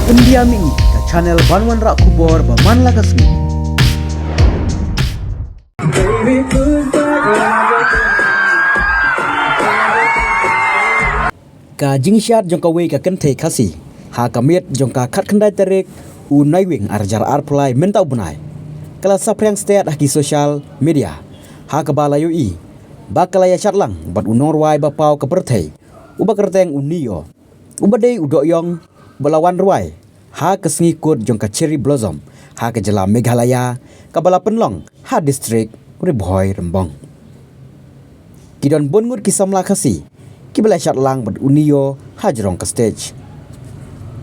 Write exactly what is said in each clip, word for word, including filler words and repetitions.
India Mih, ka channel ban wanrah khubor ba man la ka sngi. Ka jingshad jong kawei ka kynthei Khasi ha ka miet jong ka khatkhyndai tarik u Naiwieng arhajar arphew lai mynta u bnai ka la saphriang stet ha ki social media, ha kaba la ïohi ba ka la ïashad lang bad u nongrwai ba paw ka pyrthei uba kyrteng u Neo, uba dei u dohïong ba la wan rwai ha ka sngi kut jong ka Cherry Blossom ha ka jylla Meghalaya, kaba la pynlong ha district Ri Bhoi Rymbong. Ki don bun ngut ki samla Khasi kiba la ïashad lang bad u Neo ha jrong ka stage.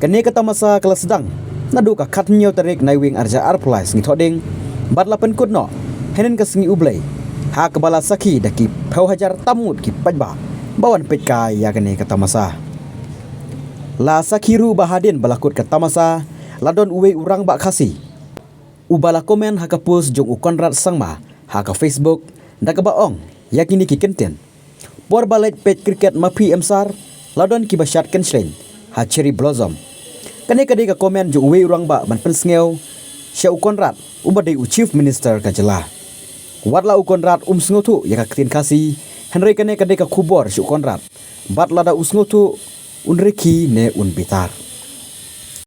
Kane ka tamasa ka la sdang naduh ka khathynñiew tarik Naiwieng arhajar arphew lai sngi Thohdieng bad la pynkut noh hynnin ka sngi U Blei, ha kaba la sakhi da ki phew hajar tam ngut ki paidbah ba wan peit kai ïa kane ka tamasa. La sakhi ruh ba hadien ba la kut ka tamasa, la don uwei u rangbah Khasi uba la comment ha ka post jong u Conrad Sangma ha ka Facebook, da kaba ong ïa kine ki kyntien: Por ba leit peit cricket ma phi em sir, la don kiba shad kynshlei ha Cherry Blossom. Kane ka dei ka comment jong uwei u rangbah ban pynsngew sha u Conrad uba dei u Chief Minister ka jylla. Wat la u Conrad um sngewthuh ïa ka ktien Khasi, hynrei kane ka dei ka khubor sha u Conrad, bad lada u sngewthuh, un rkhie ne un bitar.